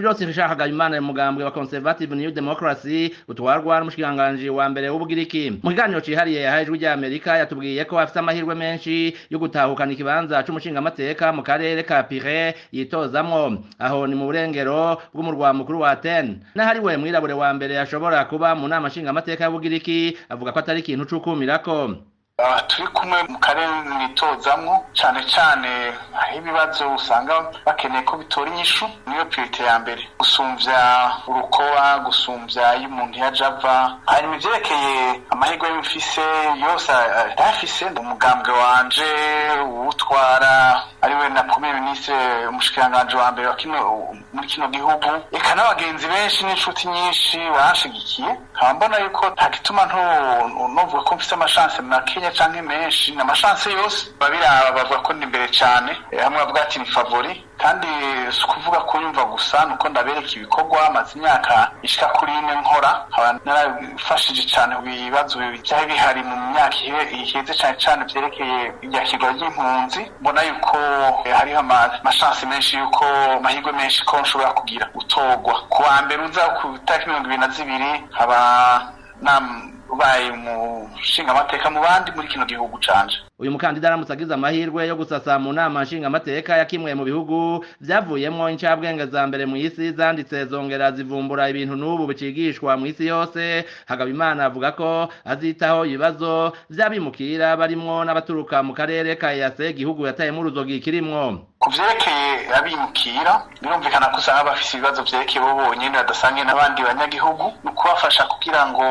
Spyros Richard Hagabimana, umugambwe wa Conservative New Democracy utwarwa n'umushikiranganji wa mbere w'Ubugiriki. Mu kiganiro cihariye yahaye Ijwi rya Amerika, yatubwiye ko afise amahirwe menshi yo gutahukana ikibanza c'umushingamateka mu karere ka Pirée yitozamwo, aho ni mu burengero bw'umurwa mukuru wa Athènes. N'ahari we mwirabure wa mbere ashobora kuba mu nama nshingamateka y'Ubugiriki, avuga ko atari ikintu c'ukumirako. Turi kumwe mu karere nitozamwo, cane cane hariho ibibazo usanga bakeneye ko bitora inyishu. Niyo priorité ya mbere gusumvya urukoba, gusumvya iyo umuntu yaje ava. Hanyuma ivyerekeye amahirwe mfise yose ndayafise. Umugambwe wanje uwutwara ariwe na premier ministre, umushikiranganji wa mbere wa kino muri kino gihugu, eka n'abagenzi benshi n'inshuti nyinshi banshigikiye. Nkaba mbona yuko nta gituma novuga ko mfise ama chances makenya canke menshi. Ni ama chances yose, babiraba bavuga ko ni imbere cane. Hamwe bavuga ati ni favori, kandi si ukuvuga kunyumva gusa, nuko ndabereka ibikorwa. Maze imyaka ishika kuri 4 nkora, nkaba narafashije cane ku bibazo vyari bihari mu myaka iheze, cane cane vyerekeye iryakirwa ry'impunzi. Mbona yuko hariho ama chances menshi, yuko amahirwe menshi ko nshobora kugira gutorwa ku wa mbere uza, ku itariki 22, nkaba nabaye umushingamateka mu bandi muri kino gihugu canje. Uyu mukandida aramutse agize amahirwe yo gusasa mu nama nshingamateka ya kimwe mu bihugu vyavuyemwo incabwenge za mbere mu isi, zanditse zongera zivumbura ibintu n'ubu bicigishwa mu isi yose, Hagabimana avuga ko azitaho ibibazo vy'abimukira, barimwo n'abaturuka mu karere ka EAC, igihugu yatayemwo uruzogi kirimwo. Ku vyerekeye abimukira, birumvikana ko usanga bafise ibibazo vyerekeye bo bonyene badasangiye n'abandi banyagihugu. Ni ukubafasha kugira ngo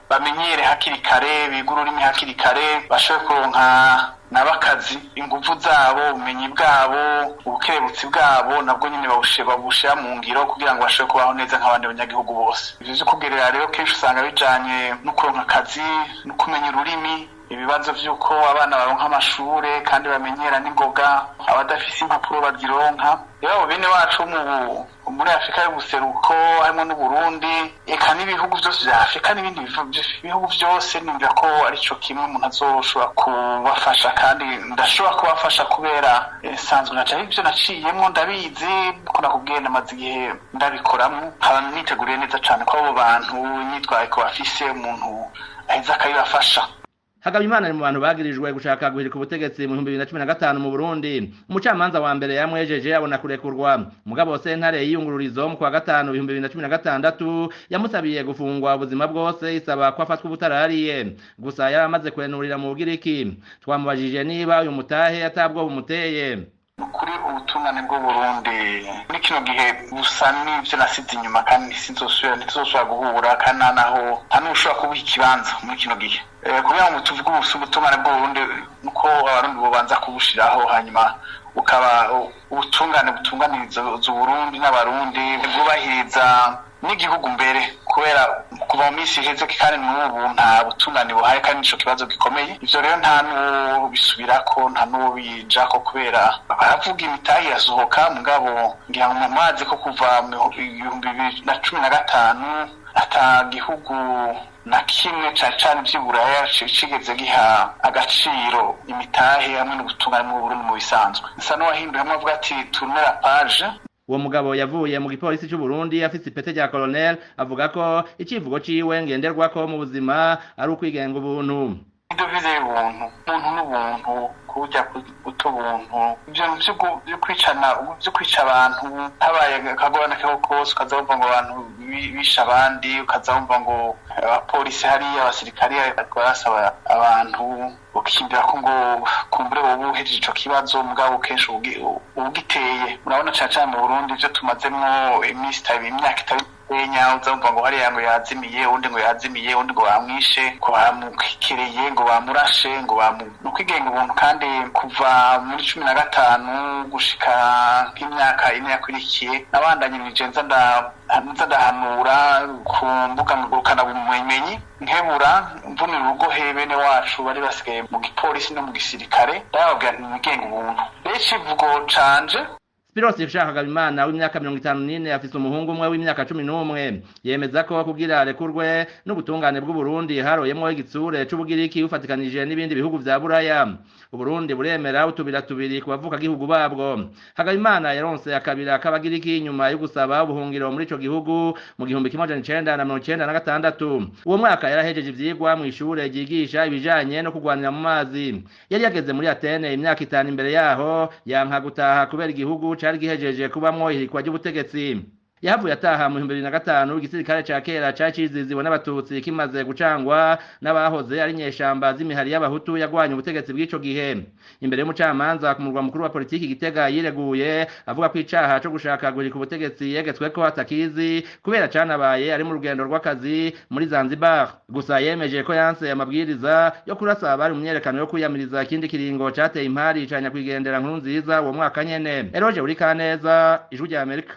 bamenyere hakiri kare, bige ururimi hakiri kare, bashobore kuronka nabakazi. Inguvu zabo, ubumenyi bwabo, ubukerebutsi bwabo nabwo nyene babushira mu ngiro kugira ngo bashobore kubaho neza nk'abandi banyagihugu bose. Ivyo vyo kugerera rero kenshi usanga bijanye no kuronka akazi no kumenya ururimi, ibibazo vy'uko abana baronka amashure kandi bamenyera n'ingoga, abadafise impapuro bazironka. Rero abo bene wacu muri Afurika y'ubuseruko, harimo n'Uburundi, eka n'ibihugu vyose vya Afurika n'ibindi bihugu vyose, numva ko arico kimwe umuntu azoshobora kubafasha. Kandi ndashobora kubafasha kubera nsanzwe naca ivyo naciyemwo ndabizi, ko nakubwiye namaze igihe ndabikoramwo. Nkaba niteguriye neza cane ko abo bantu imyitwariko bafise umuntu aheza akabibafasha. Hagabimana ari mu bantu bagirijwe gushaka guhirika ubutegetsi mu 2015 mu Burundi. Umucamanza wa mbere yamwejeje abona kurekurwa, mugabo sentare y'iyungururizo mu kwa gatanu 2016 yamusabiye gufungwa ubuzima bwose, isaba ko afatwa ubutarariye. Gusa yari amaze kwenurira mu Bugiriki. Twamubajije niba uyu mutahe atabwo bumuteye. Kuri ubutungane bw'Uburundi muri kino gihe busa n'ivyo nasize inyuma, kandi ntizosubira, ntituzosubira guhura, kandi nta naho nta n'ushobora kubuha ikibanza muri kino gihe. Kugira ngo tuvuge ubutungane bw'Uburundi, nuko Abarundi bobanza kubushiraho, hanyuma bukaba ubutungane butunganiriza Uburundi n'Abarundi, bwubahiriza n'igihugu mbere, kubera kuva mu minsi iheze kandi n'ubu nta butungane buhari, kandi nico kibazo gikomeye. Ivyo rero nta n'uwo bisubirako, nta n'uwo bijako, kubera baravuga imitahe irasohoka, mugabo ngira ngo mumazi ko kuva mu 2015 ata gihugu na kimwe, cane cane vy'iburaya, cigeze giha agaciro imitahe hamwe n'ubutungane mu Burundi. Mu bisanzwe nsa n'uwahinduye, hamwe avuga ati tourner la page. Uwo mugabo yavuye mu gipolisi c'u Burundi afise ipete rya colonel, avuga ko icivugo ciwe ngenderwako mu buzima ari ukwigenga ubuntu. Devise y'ubuntu, umuntu n'ubuntu, kurya guta ubuntu, ivyo vyo kwicana, vyo kwica abantu, habaye akagorane kako kose ukaza wumva ngo abantu bishe abandi, ukaza wumva ngo abapolisi hariya, abasirikari barasaba abantu, ukiyumvira ko ngo kumbure wowe uhejeje ico kibazo, mugabo kenshi ubugiteye. Murabona cane cane mu Burundi ivyo tumazemwo iminsi itari, imyaka itari kenya, uza wumva ngo hariya ngo yazimiye, uwundi ngo yazimiye, uwundi ngo bamwishe, ngo bamukereye, ngo bamurashe, ngo bamu. Ni ukwigenga ubuntu. Kandi kuva muri 15 gushika nk'imyaka 4 yakurikiye, nabandanyirije nza ndahanura ku mbuga ngurukanabumenyi, nkebura, mvunira urugohe bene wacu bari basigaye mu gipolisi no mu gisirikare, ndababwira nti mwigenga ubuntu. Rero icivugo canje. Spiros Hagabimana w'imyaka 54 afise umuhungu umwe w'imyaka 11. Yemeza ko kugira arekurwe n'ubutungane bw'Uburundi haroyemwo igitsure c'Ubugiriki bufatikanije n'ibindi bihugu vya Buraya. Uburundi buremera utubira tubiri ku bavuka gihugu babwo. Hagabimana yaronse akabira k'Abagiriki nyuma yo gusaba ubuhungiro muri ico gihugu mu 1996. Uwo mwaka yarahejeje ivyigwa mw'ishure ryigisha ibijanye no kugwanira mu mazi. Yari yageze muri Atene imyaka 5 imbere yaho, yanka gutaha kubera igihugu cari gihejeje kubamwo ihirikwa ry'ubutegetsi. Yahavuye ataha mu 2005, igisirikare ca kera cari ciziziwe n'Abatutsi kimaze gucangwa n'abahoze ari inyeshamba z'imihari y'Abahutu yagwanye ubutegetsi bw'ico gihe. Imbere y'umucamanza ku murwa mukuru wa politiki Gitega, yireguye avuga ko icaha co gushaka guhirika ubutegetsi yegetsweko atakizi, kubera canabaye ari mu rugendo rw'akazi muri Zanzibar. Gusa yemeje ko yanse amabwiriza yo kurasa abari mu myerekano yo kwiyamiriza ikindi kiringo cateye impari ca nyakwigendera Nkurunziza uwo mwaka nyene. Eroje Urikaneza, Ijwi rya Amerika.